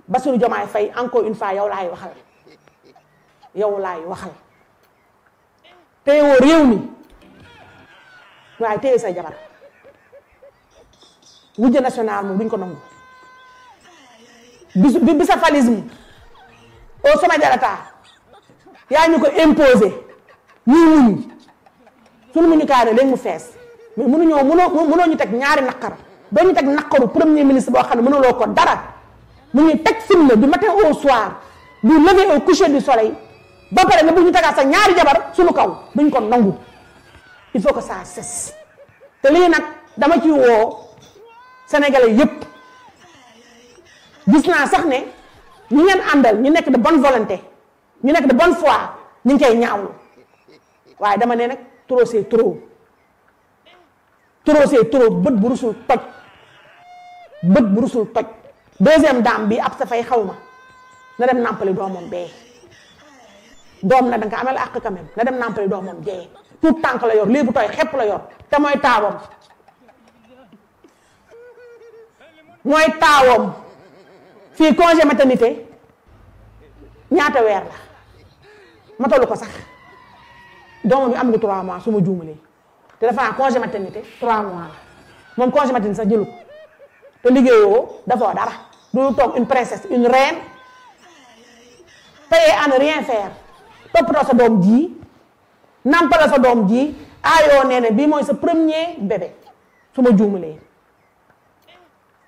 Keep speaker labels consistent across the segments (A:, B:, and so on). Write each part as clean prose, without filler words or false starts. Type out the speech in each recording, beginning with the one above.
A: Bassirou Diomaye Faye encore une fois yow laay waxal téye woo réew mi waaye téye sa jabar wujje national moom duñ ko nangu bicéphalisme au sommet de l'État yaa ñu ko imposer ñuy muñ sunu muñu kaay ne léegi mu fees mais mënoo ñu teg ñaari naqar doo ñu teg naqaru premier ministre boo xam ne mënuloo ko dara mu ñuy teg film du matin au soir du lever au coucher du soleil ba pare nga bëgg ñu tegaat sa ñaari jabar suñu kaw duñ ko nangu il faut que ça cesse te lii nag dama ci woo sénégalais yépp gis naa sax ne ñi ngeen àndal ñu nekk de bonne volonté ñu nekk de bonne foi ñu ngi koy ñaawlu waaye dama ne nag trop c'est trop bët bu rusul toj deuxième dame bi ab sa fay xaw ma na dem nàmpali doomam bee doom na danga ko amel àq quand même na dem nàmpali doomam bee tout tànk la yor lii bu tooy xepp la yor te mooy taawam fii congé maternité ñaata weer la matalu ko sax doomam bi am nga 3 mois su ma juumalee te dafa naa congé maternité 3 mois la moom congé maternité sax jëlu ko te liggéeyoo dafoo dara du toog une princesse une reine payée à ne rien faire toppatoo sa doom ji nampala sa doom ji aayoo nee ne bii mooy sa premier bébé su ma juumalee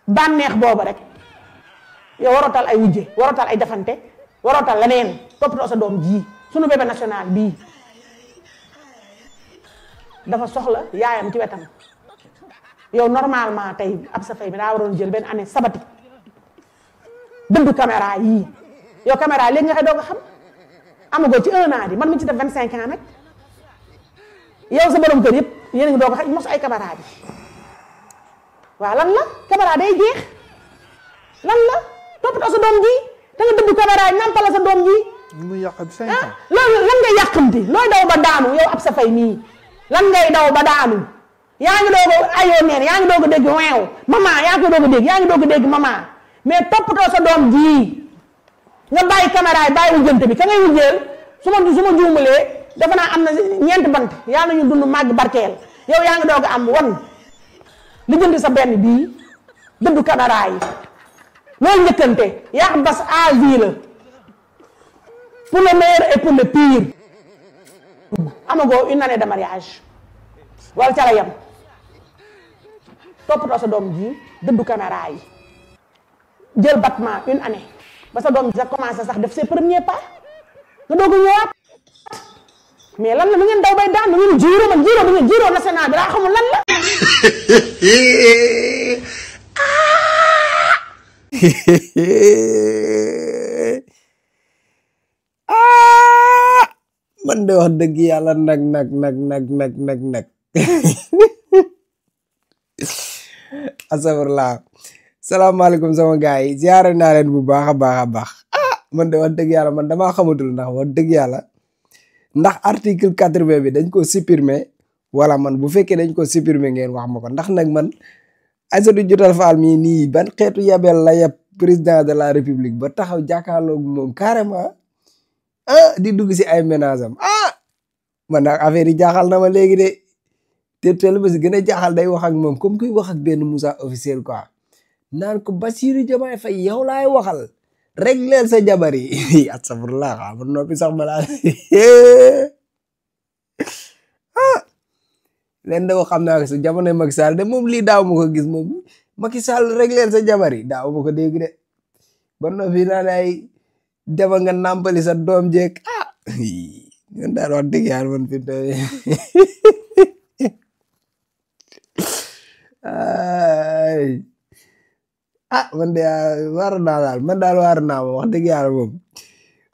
A: bànneex boobu rek yow warootal ay wujje warootal ay defante warootal leneen toppatoo sa doom ji sunu bébé national bii dafa soxla yaayam ci wetam yow normalement tey ab sa fay bi daa waroon jël benn année sabbatique dënd caméra yii yow caméra léegi nga xëy doog a xam amagoo ci 1 an di man mi ci def 25 ans nag yow sa borom kër yëpp yéen a ngi doog a xam mos ay caméra bi waaw lan la caméra day jeex lan la toppatoo sa doom ji da nga dënd caméra yi nampala sa doom ji.
B: mu yàq 5 ans.
A: loolu lan ngay yàqamti looy daw ba daanu yow ab sa fay nii lan ngay daw ba daanu yaa ngi doog a ayoo neen yaa ngi doog a dégg weew maman yaa ngi doog a dégg yaa ngi doog a dégg maman mais toppatoo sa doom ji nga bàyyi caméra yi bàyyi wujjante bi ka ngay wujjeel su ma juumalee dafa naa am na 4 bant yaa nañu dund màgg barkeel yow yaa ngi doog a am wan li jënd sa benn bii dëddu caméra yi loolu njëkkante yaa bas à vie la pour le meilleur et pour le pire amagoo une année de mariage wala ca la yem toppatoo sa doom ji dëddu caméra yi jël battement une année ba sa doom ji sa commencé sax def ses premiers pas nga doog a ñëwaat mais lan la mu ngeen daw bay daan mu ngeen jiiroo national bi laa xamul lan la.
C: man de wax dëgg yàlla nag asalaamaaleykum salaamaaleykum sama gars yi ziare naa leen bu baax a baax man de wax dëgg yàlla man damaa xamatul ndax wax dëgg yàlla ndax article 80 bi dañ ko supprimer wala man bu fekkee dañ ko supprimer ngeen wax ma ko ndax nag man Aïssatou Dioutal Fall mii nii ban xeetu yabel la yeb président de la république ba taxaw jàkkaarloog moom carrément di dugg si ay ménage am man nag affaire yi jaaxal na ma léegi de te lu ma si gën a jaaxal day wax ak moom comme kuy wax ak benn Moussa officiel quoi naan ko Bassirou Diomaye Faye yow laay waxal régleel sa jabar yi astafurlah xam nga noppi sax balaa leen da xam naa ko sa jamono Macky Sall de moom lii daaw ma ko gis moom Macky Sall régleel sa jabar yi daaw ma ko dégg de ba noppi naan ay dema nga nàmpali sa doom jeeg ñun daal wax dëgg yàlla man fi man de war naa daal man daal war naa ma wax dëgg yàlla moom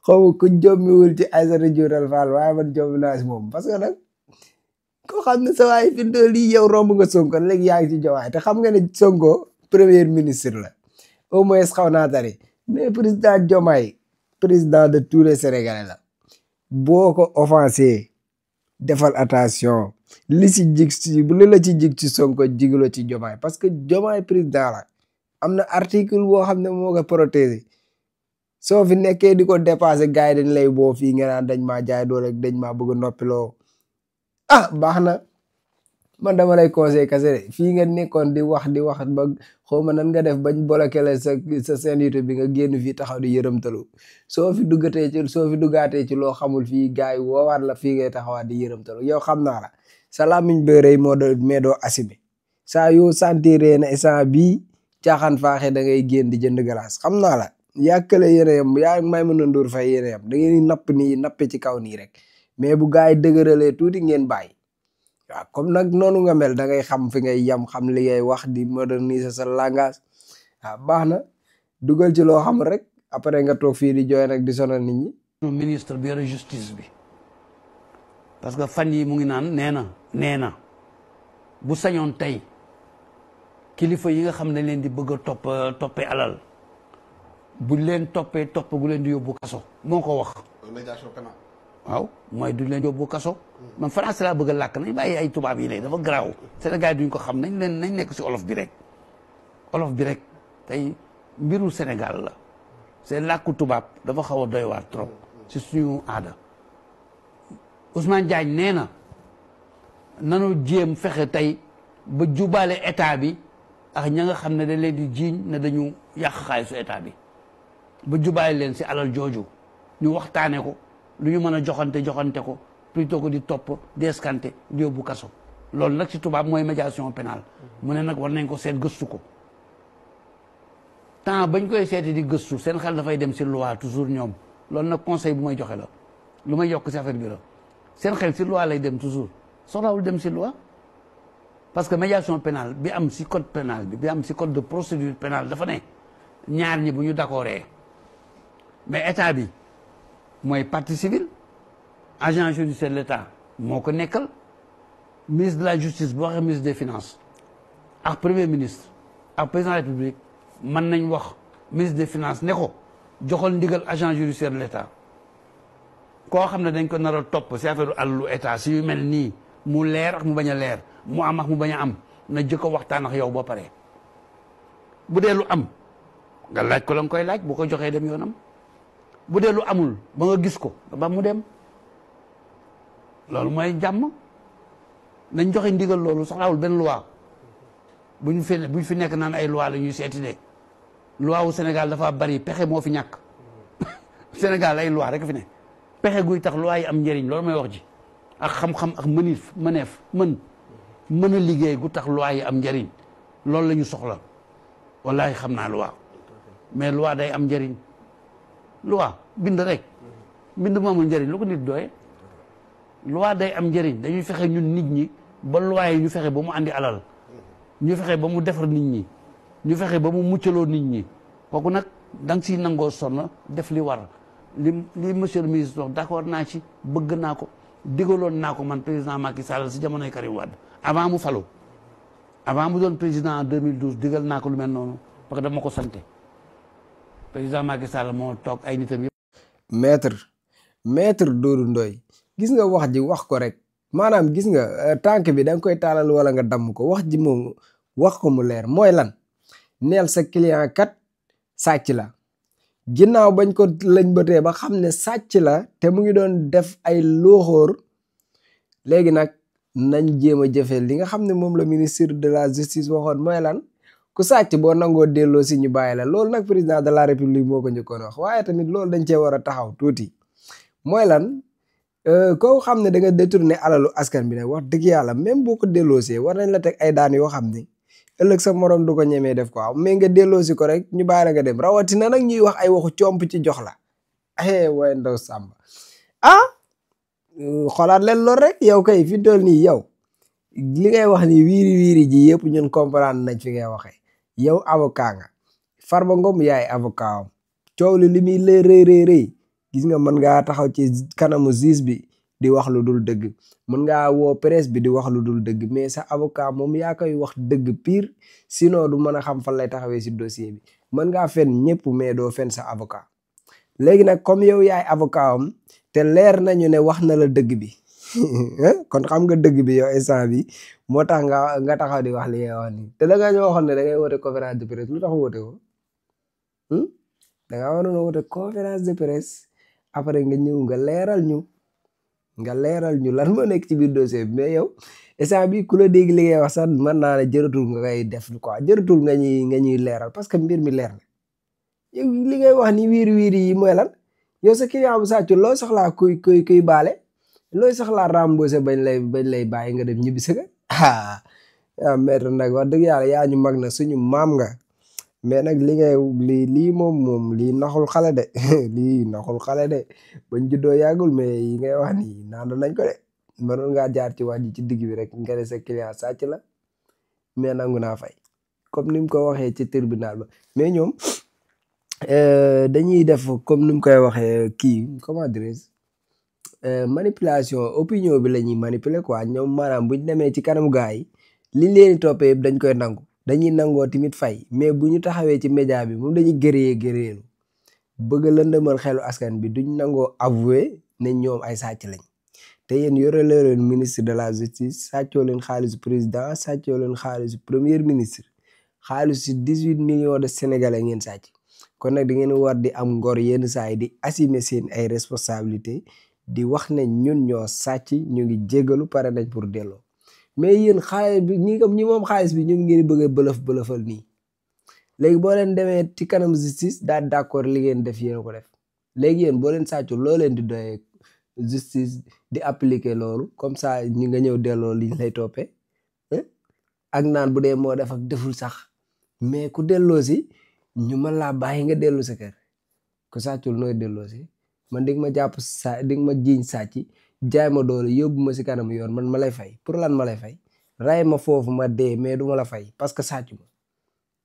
C: xaw ma ku jommiwul ci Aïssatou Dioutal Fall waaye man jommi naa si moom parce que nag koo xam ne sa waay fi lii yow romb nga Sonko léegi yaa ngi ci Diomaye te xam nga ne Sonko premier ministre la au moins xaw naa tari mais président Diomaye président de tous les Sénégalais la boo ko offensé defal attention li ci jig ci bu la ci jig ci Sonko jiglo ci Diomaye parce que Diomaye président la am na article boo xam ne moo ko protégé soo fi nekkee di ko dépassé gars yi dañ lay boo fii nga naan dañ maa jaay doole rek dañ maa bëgg a noppiloo baax na man dama lay conseil kase de fii nga nekkoon di wax ba xaw ma nan nga def bañ bloqué la sa seen YouTube bi nga génn fii taxaw di yërëmtalu soo fi duggaatee ci loo xamul fii gars yi woowaat la fii ngay taxawaat di yërëmtalu yow xam naa la sa làmmiñ bërëy mais doo assumé saa yoo sentiree na instant bii caaxaan faaxee da ngay génn di jënd glace xam naa la yàkkale yéene yam yaa may mën a ndóor fay yéene yam da ngeen di napp nii nappe ci kaw nii rek mais bu gars yi dëgëralee tuuti ngeen bàyyi waaw comme nag noonu nga mel da ngay xam fi ngay yam xam li ngay wax di moderniser sa langage baax na dugal ci loo xam rek après nga toog fii di jooy nag di sonal nit ñi.
B: ministre bi yore justice bi parce que fan yi mu ngi naan nee na bu sañoon tey kilifa yi nga xam ne leen di bëgg a toppee alal buñ leen toppee topp gu leen di yóbbu kaso moo ko wax.
D: médiation pénale.
B: waaw mooy duñ leen yóbbu kaso. man français laa bëgg a làkk nañ bàyyi ay tubaab yi léegi dafa garaaw Sénégal duñ ko xam nañ nekk si olof bi rek tey mbiru Sénégal la c'est làkku tubaab dafa xaw a doy waar trop si suñu aada. Ousmane Diagne nee na nanu jéem fexe tey ba jubale état bi ak ña nga xam ne dañ leen di jiiñ ne dañu yàq xaalisu état bi ba jubale leen si alal jooju ñu waxtaane ko lu ñu mën a joxante ko plutôt que di topp di escanté di yóbbu kaso loolu nag ci tubaab mooy médiation pénale mu ne nag war nañ ko seet gëstu ko temps bañ koy seeti di gëstu seen xel dafay dem si loi toujours ñoom loolu nag conseil bu may joxe la lu may yokk si affaire bi la seen xel si loi lay dem toujours soxlawul dem si loi parce que médiation pénale bi am si code pénal bi am si code de procédure pénale dafa ne ñaar ñi bu ñu d'accordee mais état bi mooy partie civile agent judiciaire de l'État moo ko nekkal ministre de la justice bu waxee ministre des finances ak premier ministre ak président de la république mën nañ wax ministre des finances ne ko joxal ndigal agent judiciaire de l'État koo xam ne dañ ko nar a topp si affaire àllu état si yu mel nii mu leer ak mu bañ a leer mu am ak mu bañ a am na jëkk a waxtaan ak yow ba pare bu dee lu am nga laaj ko la nga koy laaj bu ko joxee dem yoonam bu dee lu amul ba nga gis ko ba mu dem loolu mooy jàmm nañ joxe ndigal loolu soxlawul benn loi buñ fi nekk naan ay loi la ñuy seeti de loi wu Sénégal dafa bari pexe moo fi ñàkk Sénégal ay loi rek fi ne pexe guy tax loi yi am njëriñ loolu mooy wax ji ak xam-xam ak mën a liggéey gu tax loi yi am njëriñ loolu la ñu soxla wallahi xam naa loi mais loi day am njëriñ loi bind rek bind mu amul njëriñ lu ko nit doye loi day am njëriñ dañuy fexe ñun nit ñi ba loi yi ñu fexe ba mu andi alal ñu fexe ba mu defar nit ñi ñu fexe ba mu muccaloo nit ñi kooku nag da nga siy nangoo sonn def li war li monsieur le ministre wax d'accord naa ci bëgg naa ko digaloon naa ko man président Macky Sall si jamonoy Karim Wade avant mu falu avant mu doon président en 2012 digal naa ko lu mel noonu parce que dama ko sante président Macky Sall moo toog ay nitam yëpp.
C: maître Doudou Ndoye gis nga wax ji wax ko rek maanaam gis nga tànk bi da nga koy taalal wala nga damm ko wax ji moom wax ko mu leer mooy lan neel sa client kat sàcc la ginnaaw bañ ko lañ bëtee ba xam ne sàcc la te mu ngi doon def ay looxoor léegi nag nañ jéem a jëfe li nga xam ne moom la ministre de la justice waxoon mooy lan ku sàcc boo nangoo delloo si ñu bàyyi la loolu nag président de la république moo ko njëkkoon wax waaye tamit loolu dañ cee war a taxaw tuuti mooy lan koo xam ne da nga détourné alalu askan bi nag wax dëgg yàlla même boo ko delloosee war nañ la teg ay daan yoo xam ne ëllëg sa morom du ko ñemee def ko mais nga delloosi ko rek ñu bàyyi la nga dem rawatina nag ñuy wax ay waxu comp ci jox la waaye ndaw sàmba xoolaat leen loolu rek yow kay fi toll nii yow li ngay wax ni wiiri ji yëpp ñun comprendre nañ fi ngay waxee yow avocat nga Farba Ngom yaay avocat am coow li muy lay rëy gis nga mën ngaa taxaw ci kanamu juge bi di wax lu dul dëgg mën ngaa woo presse bi di wax lu dul dëgg mais sa avocat moom yaa koy wax dëgg pire sinon du mën a xam fan lay taxawee si dossier bi mën ngaa fen ñëpp mais doo fen sa avocat léegi nag comme yow yaay avocat am te leer nañu ne wax na la dëgg bi kon xam nga dëgg bi yow instant bi moo tax nga taxaw di wax li ngay wax nii te da nga ñoo waxoon ne da ngay woote conférence de presse lu tax woote ko da nga waroon a woote conférence de presse après nga ñëw nga leeral ñu lan moo nekk ci biir dossier bi mais yow instant bi ku la dégg li ngay wax sax mën naa ne jëratul nga koy def quoi jëratul nga ñuy leeral parce que mbir mi leer na yow li ngay wax ni wiiri yi mooy lan yow sa client bu sàccu loo soxlaa kuy baale looy soxlaa remboursé bañ lay bàyyi nga dem ñibbi sa kër ah maître nag wax dëgg yàlla yaa ñu mag na suñu maam nga mais nag lii moom lii naxul xale de lii naxul xale de bañ juddoo yàggul mais yi ngay wax nii naan nañ ko de mënoon ngaa jaar ci wax ji ci digg bi rek nga ne sa client sàcc la mais nangu naa fay comme ni mu ko waxee ci tribunal ba mais ñoom dañuy def comme ni mu koy waxee kii comment dirais-je manipulation opinion bi la ñuy manipuler quoi ñoom maanaam buñ demee ci kanam gaa yi li leen toppee yëpp dañ koy nangu dañuy nangoo tamit fay mais bu ñu taxawee ci média bi moom dañuy gëreelu bëgg lëndëmal xelu askan bi duñ nangoo avouer ne ñoom ay sàcc lañ te yéen yore leen ministre de la justice sàccoo leen xaalisu président sàccoo leen xaalisu premier ministre xaalisu 18 millions de sénégalais ngeen sàcc kon nag da ngeen war di am ngor yenn saa yi di assumer seen ay responsabilité di wax ne ñun ñoo sàcc ñu ngi jégalu pare nañ pour delloo mais yéen xaalis bi ñi moom xaalis bi ñoom ngeen bëgg a bëlëfal nii léegi boo leen demee ci kanam justice daal d'accord li ngeen def yéen ko def léegi yéen boo leen sàccul loo leen di doyee justice di appliquer loolu comme ça ñi nga ñëw delloo liñ lay toppee ak naan bu dee moo def ak deful sax mais ku delloo si ñu mën laa bàyyi nga dellu sa kër ku sàccul nooy delloo si man di nga ma jàpp di nga ma jiiñ sàcc jaay ma doole yóbbu ma si kanam yoon man ma lay fay pour lan ma lay fay ray ma foofu ma dee mais du ma la fay parce que sàccu ma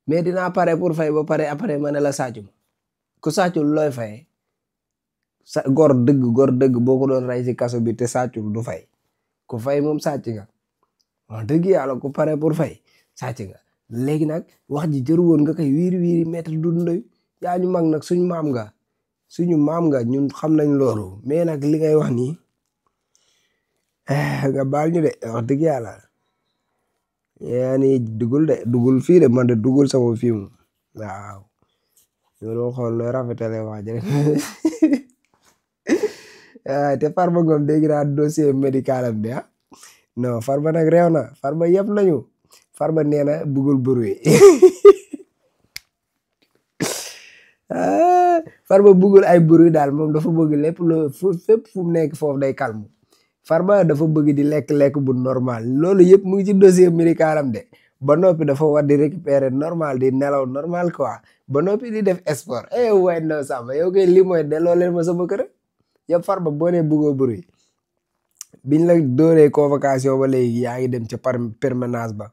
C: mais dinaa pare pour fay ba pare après ma ne la sàccu ma ku sàccul looy fayee sa gor dëgg boo ko doon ray si kaso bi te sàccul du fay ku fay moom sàcc nga wax dëgg yàlla ku pare pour fay sàcc nga léegi nag wax ji jëru woon nga koy wiiri maître Doudou Ndoye yaa ñu mag nag suñu maam nga ñun xam nañ loolu mais nag li ngay wax nii nga baal ñu de wax dëgg yàlla yaa ni dugul fii de man de dugul sama film waaw ñoo doon xool looy rafetale wax ji rek te Farba Ngom dégg naa dossier médical am bi non Farba nag réew na Farba yëpp nañu Farba nee na bugul bruit Farba bugul ay bruit daal moom dafa bëgg lépp lu fépp fu mu nekk foofu day calme Farba dafa bëgg di lekk bu normal loolu yëpp mu ngi ci dossier médical am de ba noppi dafa war di récupérer normal di nelaw normal quoi ba noppi di def sport way no Samba yow kay lii mooy delloo leen ma sama kër yow Farba boo nee bëggoo bruit biñ la dooree convocation ba léegi yaa ngi dem ca permanence ba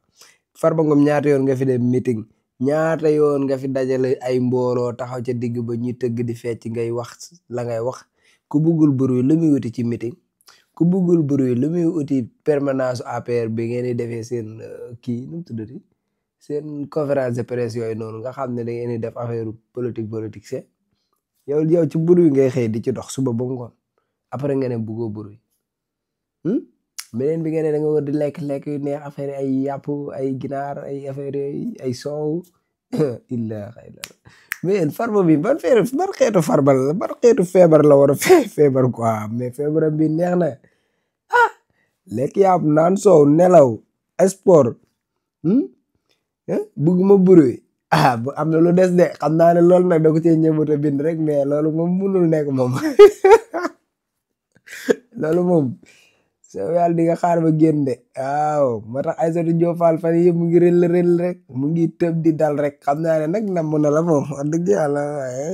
C: Farba Ngom ñaata yoon nga fi dem meeting ñaata yoon nga fi dajale ay mbooloo taxaw ca digg ba ñuy tëgg di fecc ngay wax la ngay wax ku buggul bruit lu muy wuti ci meeting ku buggul bruit lu muy uti permanence APR bi ngeen di defee seen kii nu mu tuddati seen conférence de presse yooyu noonu nga xam ne da ngeen di def affaire politique c'est yow ci bruit ngay xëy di ci dox suba ba ngoon après nga ne buggoo bruit beneen bi nga ne da nga war di lekk yu neex affaire ay yàpp ay ginaar ay affaire yooyu ay soow illa mais Farba bi ban xeetu Farba la ban xeetu feebar la war a feebar quoi mais feebaram bi neex na lekk yàpp naan soow nelaw sport bugguma bruit bu am na lu des de xam naa ne loolu nag da ko cee ñëwut a bind rek mais loolu moom munul nekk moom loolu moom soo yàlla di nga xaar ba génn de waaw moo tax Aïssatou Diop Fall fan yëpp mu ngi rël rek mu ngi tëb di dal rek xam naa ne nag namm na la moom wax dëgg yàlla waaye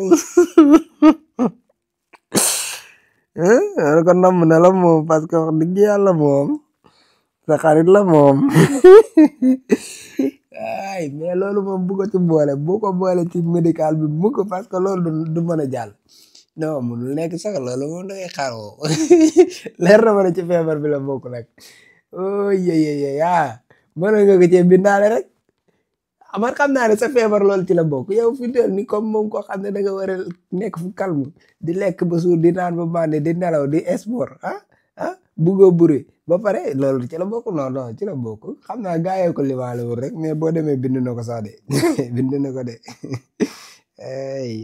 C: ko namm na la moom parce que wax dëgg yàlla moom sa xarit la moom ay mais loolu moom bu ko ci boole bu ko boole ci médical bi mu ko parce que loolu du mën a jàll non munul nekk sax loolu moom da ngay xaaroo leer na ma ne ci feebar bi la bokk nag oh yeye mën nga ko cee bindaale rek man xam naa ne sa feebar loolu ci la bokk yow fi del ni comme moom koo xam ne da nga war a nekk fu calme di lekk ba suur di naan ba màndi di nelaw di sport buggoo buri ba pare loolu ci la bokk non ci la bokk xam naa gaayee ko limaale wul rek mais boo demee bind na ko sax de bind na ko de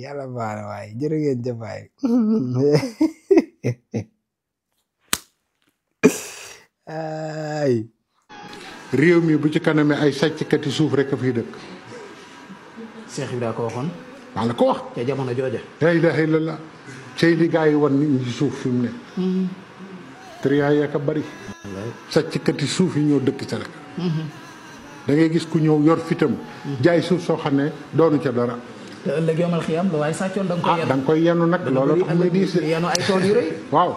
C: yàlla baax na waay jërë ngeen jëf waay ay
D: réew mi bu ci kanamee ay sàcckati suuf rek a fiy dëkk.
E: Cheikh Ibra ko waxoon.
D: maa la ko wax.
E: te jamono jooja.
D: la ilaha illallah cey li gaa yi wan nit ñi ci suuf fi mu ne. triyaa yaa ka bari. sàcckati suuf yi ñoo dëkk Sénégal. da ngay gis ku ñëw yor fitam. jaay suuf soo xam ne doonu ca dara.
E: te ëllëg yomal xiyam lu waaye sàccoon da nga koy yenu.
D: da nga koy yenu nag loolu tax muy diis
E: yenu ay tool yu rëy.
D: waaw.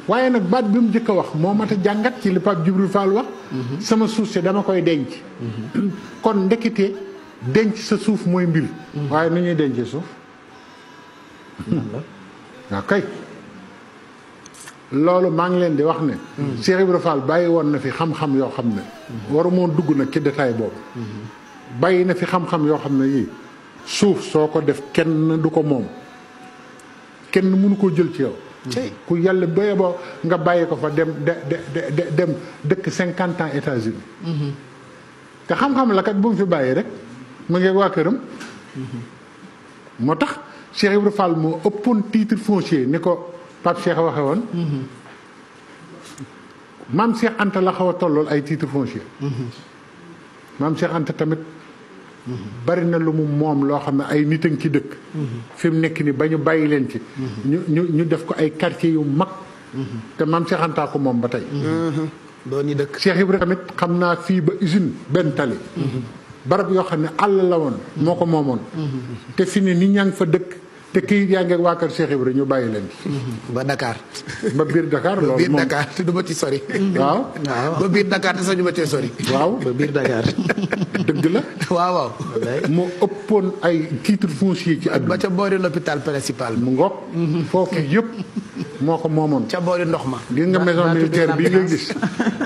D: waaye nag baat bi mu njëkk a wax moo mat a jàngat ci li Pape Djibril Fall wax. sama suuf si dama koy denc. kon ndekete denc sa suuf mooy mbir. waaye nu ñuy dencee suuf. waaw kay. loolu maa ngi leen di wax ne. Cheikh Ibra Fall bàyyi woon na fi xam-xam yoo xam ne. waru moo dugg nag ci détail boobu. bàyyi na fi xam-xam yoo xam ne yii suuf soo ko def kenn du ko moom kenn mënu koo jël ci yow. ku yàlla béye boo nga bàyyi ko fa dem dem dëkk 50 ans États-Unis te xam-xam la kat bu mu fi bàyyi rek mu ngi waa këram. moo tax Cheikh Ibra Fall moo ëppoon titre foncier ni ko Pape Cheikh waxe woon. maam Cheikh Anta la xaw a tollool ay titre foncier. maam Cheikh Anta tamit bari na lu mu moom loo xam ne ay nit a ngi ci dëkk. fi mu nekk ni ba ñu bàyyi leen ci. ñu def ko ay quartier yu mag. te maam Cheikh Anta ko moom ba tey.
E: doon ñu dëkk.
D: Cheikh Ibra tamit xam naa fii ba usine benn tali. barab yoo xam ne àll la woon. moo ko moomoon. te fi ne nit ñaa ngi fa dëkk. te kii yaa ngi waa kër Cheikh Ibra ñu bàyyi leen ci.
E: ba Dakar.
D: ba biir Dakar loolu moom
E: biir Dakar te du ma ci sori.
D: waaw
E: ba biir Dakar te sax du ma ci sori.
D: waaw
E: ba biir Dakar.
D: dëgg la.
E: waaw.
D: moo ëppoon ay titre foncier ci àdduna.
E: ba ca boori l'hôpital principal.
D: mu ngoog. foofu yëpp moo ko moomoon.
E: ca boori ndox ma.
D: gis nga maison militaire bii ngay gis.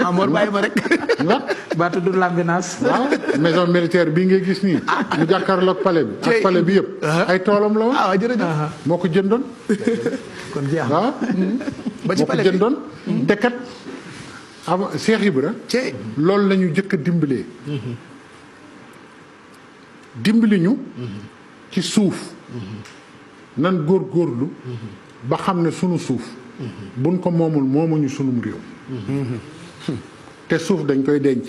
E: Amoor bàyyi ma rek.
D: nga
E: baatu du l'ambulance.
D: waaw maison militaire bii ngay gis nii. mu jàkkaarloog palais bi. ak palais bi yëpp. ay toolam la woon.
E: ah jërëjëf.
D: moo ko jëndoon.
E: kon jeex na.
D: waaw.
E: ba ci
D: moo ko
E: palais bi
D: jëndoon. te kat avant Cheikh Ibra. loolu la ñu jëkk a dimbalee. dimbali ñu. ci suuf. nan góorgóorlu. ba xam ne sunu suuf. buñ ko moomul moomuñu sunum réew. te suuf dañ koy denc.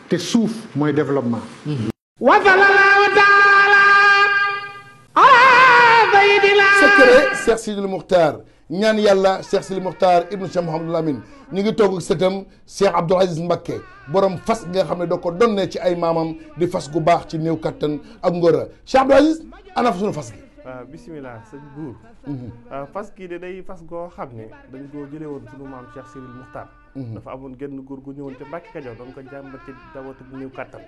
D: te suuf mooy développement.
F: secret Cheikh Sidil Muxtaar ñaan yàlla Cheikh Sidil Muxtaar ibnu Cheikh Mouhamadul Amin ñu ngi toog ak sëtam Cheikh Abdoul Aziz Mbacké borom fas nga xam ne da ko donnee ci ay maamam di fas gu baax ci néew kattan ak ngóora Cheikh Abdoul Aziz ana fa sunu fas gi.
G: waaw bisimilah sëñ buur. fas kii de day fas goo xam ne dañ koo jëlee woon sunu maam Cheikh Sidil Muxtaar. dafa amoon genn góor gu ñëwoon te Mbàkke Kajoor doon ko jàmbat ci dawatu bu néew kattan.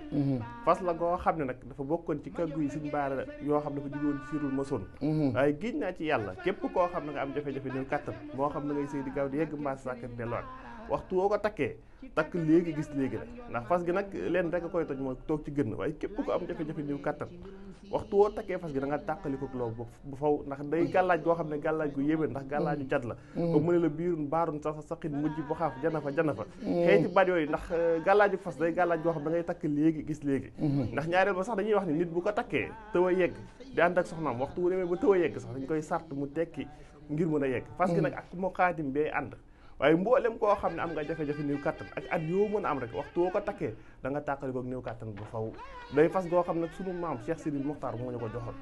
G: fas la goo xam ne nag dafa bokkoon ci kàggu yi suñ baara yoo xam ne dafa jóge woon siirul masoon. waaye géej naa ci yàlla képp koo xam ne nga am jafe-jafe néew kattan moo xam ne ngay sëy di gaaw di yegg mbaas sàkkat delluwaat waxtu woo ko takkee takk léegi gis léegi rek ndax fas gi nag leen rek a koy toj mooy toog ci gën waaye képp ko am jafe-jafe néew kattan waxtu woo takkee fas gi da nga tàqaliko loolu bu faw ndax day gàllaaj goo xam ne gàllaaj gu yéeme ndax gàllaaju cat la ba mu ne la biirun baarun sa saqin mujj bu xaaf jana fa xëy ci baat yooyu ndax gàllaaju fas day gàllaaj goo xam ne da ngay takk léegi gis léegi ndax ñaareel ba sax dañuy wax ni nit bu ko takkee tëw a yegg di ànd ak soxnaam waxtu wu demee ba tëw a yegg sax dañ koy sart mu tekki ngir mën a yegg fas gi nag ak moo xaatim bee ànd waaye mboolem koo xam ne am nga jafe-jafe néew kattan ak at yoo mën a am rek waxtu woo ko takkee da nga tàqali ko néew kattan bu faw day fas goo xam ne sunu maam Cheikh Sidil Muxtaar moo ñu ko joxoon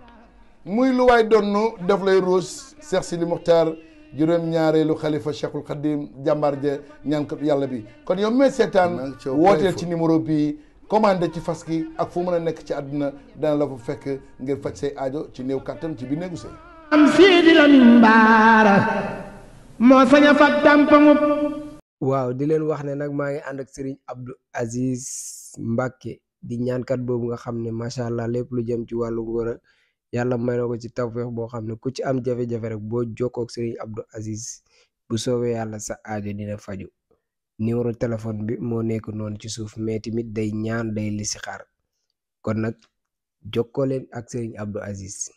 F: muy lu waay donnu daf lay ruus Cheikh Sidil Muxtaar juróom-ñaareelu xalifa Cheikhul Khadim jàmbaar ja ñaankat yàlla bi kon yow mee seetaan wooteel ci numéro bii commandé ci fas gi ak fu mën a nekk ci àdduna dana la fa fekk ngir faj say aajo ci néew kattan ci biir néegu sëy
H: am Sidi Lamin Baara moo sañ a fat tàmpamu.
C: waaw di leen wax ne nag maa ngi ànd ak Serigne Abdou Aziz Mbacké di ñaankat boobu nga xam ne macha allah lépp lu jëm ci wàllu ngóora yàlla may na ko ci tawfeex boo xam ne ku ci am jafe-jafe rek boo jokkoo ak Serigne Abdou Aziz bu soobee yàlla sa aajo dina faju numéro téléphone bi moo nekk noonu ci suuf mais tamit day ñaan day listixaar kon nag jokkoo leen ak Serigne Abdou Aziz.